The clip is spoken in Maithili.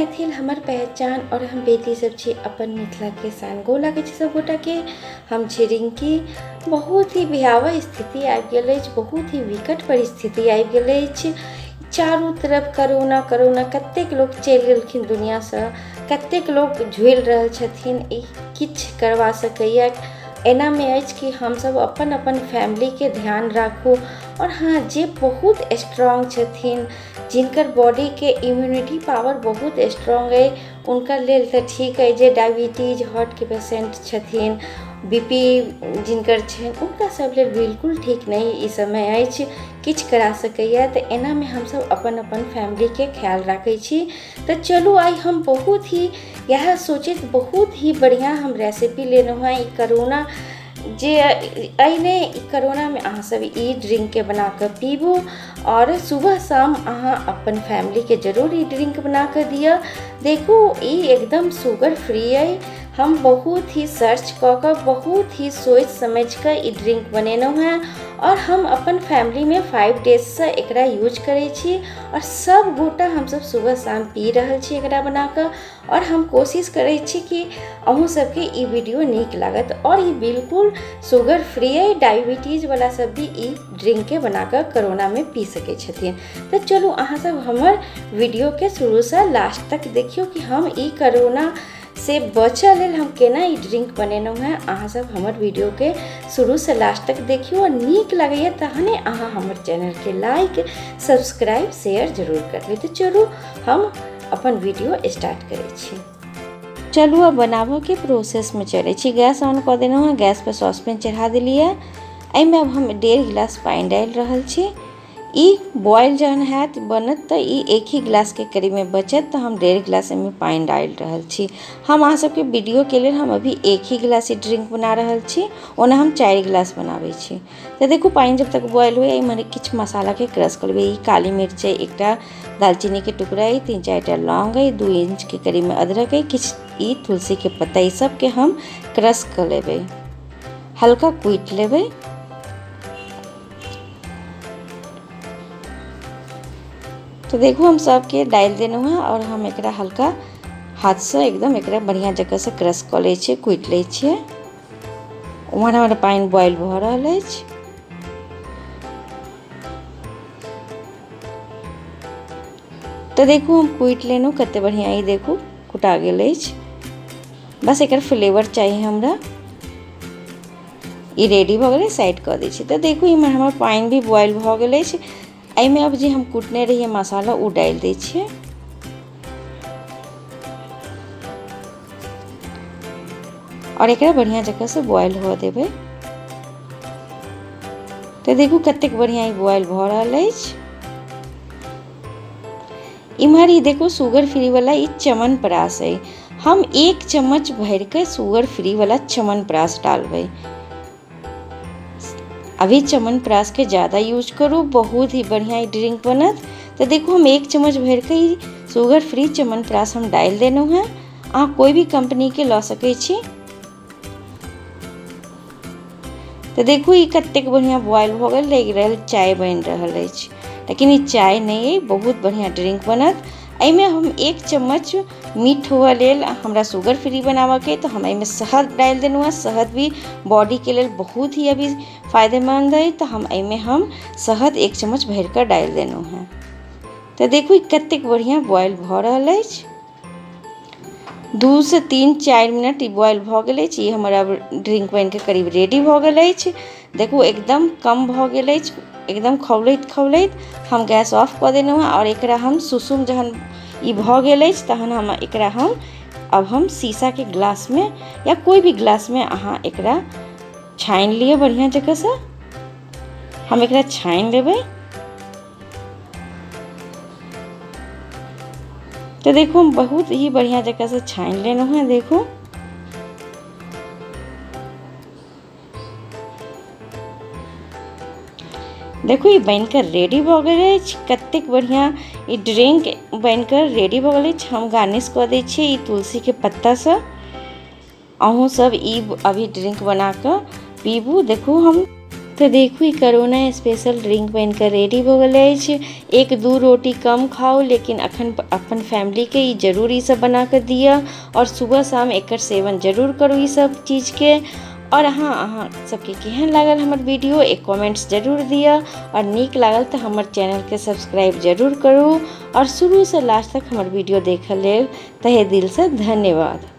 मैथिल हमर पहचान और हम बेटी सब छी अपन मिथिला के शान। गोर लागै छी सब गोटा के। हम छी रिंकी। बहुत ही भयावह स्थिति आबि गेल अछि, बहुत ही विकट परिस्थिति आबि गेल अछि। चारू तरफ करोना करोना, कतेक लोक चलि गेलखिन दुनिआँसँ, कतेक लोक झेल रहल छथिन। ई किछु करबा सकैए एनामे अछि कि हमसभ अपन अपन फैमिलीके ध्यान राखू। आओर हँ, जे बहुत स्ट्रॉन्ग छथिन, जिनकर बॉडीके इम्यूनिटी पावर बहुत स्ट्रॉन्ग अइ, हुनकर लेल तऽ ठीक अइ। जे डायबिटीज, हार्टके पेशेंट छथिन, बी पी जिनकर छनि, हुनका सब लेल बिल्कुल ठीक नहि ई समय अछि, किछु करा सकैए। तऽ एनामे हमसभ अपन अपन फैमिलीके ख्याल राखै छी। तऽ चलू, आइ हम बहुत ही इएह सोचैत बहुत ही बढ़िआँ हम रेसिपी लेलहुँ हेँ। ई करोना जे अइ ने, ई करोनामे अहाँसभ ई ड्रिङ्कके बनाकऽ पीबू आओर सुबह शाम अहाँ अपन फैमिलीके जरूर ई ड्रिङ्क बनाकऽ दिअ। देखू, ई एकदम शुगर फ्री अइ। हम बहुत ही सर्च कऽ कऽ, बहुत ही सोचि समझि कऽ ई ड्रिङ्क बनेलहुँ हेँ आओर हम अपन फैमिलीमे 5 डेजसँ एकरा यूज करै छी आओर सब गोटा हमसब सुबह शाम पी रहल छी एकरा बनाकऽ। आओर हम कोशिश करै छी कि अहूँ सबके ई वीडियो नीक लागत। आओर ई बिल्कुल शुगर फ्री अइ, डायबिटीजवला सब भी ई ड्रिङ्कके बनाकऽ करोनामे पी सकै छथिन। तऽ चलू, अहाँ सब हमर वीडियोके शुरूसँ लास्ट तक देखियौ कि हम ई करोना से बचऽ लेल हम केना ई ड्रिङ्क बनेलहुँ हेँ। अहाँ सब हमर वीडियोके शुरूसँ लास्ट तक देखियौ आओर नीक लगैए तहने अहाँ हमर चैनलके लाइक, सब्सक्राइब, शेयर जरूर करबै। तऽ चलू, हम अपन वीडियो स्टार्ट करै छी। चलू, आब बनाबऽके प्रोसेसमे चलै छी। गैस ऑन कऽ देलहुँ हेँ, गैसपर सॉसपेन चढ़ा देलियै। एहिमे आब हम 1.5 गिलास पानि डालि रहल छी। ई बॉयल जहन हैत, बनत, तऽ ई एक ही गिलासके करीबमे बचत। तऽ हम 1.5 गिलास एहिमे पानि डालि रहल छी। हम अहाँ सबके वीडियोके लेल हम अभी एक ही गिलास ई ड्रिंक बना रहल छी, ओना हम 4 गिलास बनाबै छी। तऽ देखू, पानि जब तक बॉयल होइए, एहिमे किछु मसालाके क्रश कऽ लेबै। ई काली मिर्च अइ, एकटा दालचीनीके टुकड़ा अइ, तीन चारिटा लौंग अइ, 2 इंचके करीबमे अदरक अइ, किछु ई तुलसीके पत्ता। ई सबके हम क्रश कऽ लेबै, हल्का कुटि लेबै। तऽ देखू, हम सबके डालि देलहुँ हेँ आओर हम एकरा हल्का हाथसँ एकदम एकरा बढ़िआँ जकाँसँ क्रश कऽ लै छियै, कुटि लै छियै। उम्हर हमर पानि बॉयल भऽ रहल अछि। तऽ देखू, हम कुटि लेलहुँ कते बढ़िआँ। ई देखू, कुटा गेल अछि। बस एकर फ्लेवर चाही हमरा। ई रेडी भऽ गेलै, साइड कऽ दै छी। तऽ देखू, इम्हर हमर पानि भी बॉयल भऽ गेल अछि। एहिमे आब जे हम कुटने रहियै मसाला, ओ डालि दै छियै आओर एकरा बढ़िआँ जकाँसँ बॉयल हुअ देबै। तऽ देखू, कतेक बढ़िआँ ई बॉयल भऽ रहल अछि। इम्हर ई देखू, शुगर फ्री वाला ई च्यवनप्राश अइ। हम 1 चम्मच भरिके शुगर फ्री वाला च्यवनप्राश डालबै। अभी च्यवनप्राशके ज़्यादा यूज करू, बहुत ही बढ़िआँ ई ड्रिंक बनत। तऽ देखू, हम 1 चम्मच भरिके ई शुगर फ्री च्यवनप्राश हम डालि देलहुँ हेँ। अहाँ कोइ भी कम्पनीके लऽ सकै छी। तऽ देखू, ई कतेक बढ़िआँ बॉयल भऽ गेल। लागि रहल चाय बनि रहल अछि, लेकिन ई चाय नहि अइ, बहुत बढ़िआँ ड्रिंक बनत। एहिमे हम 1 चम्मच मीठ हुअ लेल, हमरा शुगर फ्री बनाबऽके अइ, तऽ हम एहिमे शहद डालि देलहुँ हेँ। शहद भी बॉडीके लेल बहुत ही अभी फायदेमन्द अइ, तऽ हम एहिमे हम शहद 1 चम्मच भरिकऽ डालि देलहुँ हेँ। तऽ देखू, ई कतेक बढ़िआँ बॉयल भऽ रहल अछि। 2 से 3 4 मिनट ई बॉयल भऽ गेल अछि। ई हमर आब ड्रिंक बनिके करीब रेडी भऽ गेल अछि। देखू, एकदम कम भऽ गेल अछि, एकदम खौलैत खौलैत हम गैस ऑफ कऽ देलहुँ हेँ। आओर एकरा हम सुसुम जहन ई भऽ गेल अछि, तहन हम एकरा हम अब हम शीशाके ग्लासमे या कोइ भी ग्लासमे अहाँ एकरा छानि लिअ। बढ़िआँ जकाँसँ हम एकरा छानि लेबै। तऽ देखू, हम बहुत ही बढ़िआँ जकाँसँ छानि लेलहुँ हेँ। देखू देखू, ई बनिकऽ रेडी भऽ गेल अछि। कतेक बढ़िआँ ई ड्रिंक बनिकऽ रेडी भऽ गेल अछि। हम गार्निश कऽ दै छियै ई तुलसीके पत्तासँ। अहूँ सब ई अभी ड्रिंक बनाकऽ पीबू। देखू, हम तऽ देखू, ई करोना स्पेशल ड्रिंक बनिकऽ रेडी भऽ गेल अछि। एक दू रोटी कम खाउ, लेकिन अखन अपन फैमिलीके ई जरूर ईसभ बनाकऽ दिअ आओर सुबह शाम एकर सेवन जरूर करू ई सब चीजके। आओर अहाँ सबके केहन लागल हमर वीडियो, एक कमेंट्स जरूर दिअ, आओर नीक लागल तऽ हमर चैनलके सब्सक्राइब जरूर करू, आओर शुरूसँ लास्ट तक हमर वीडियो देखऽ लेल तहे दिलसँ धन्यवाद।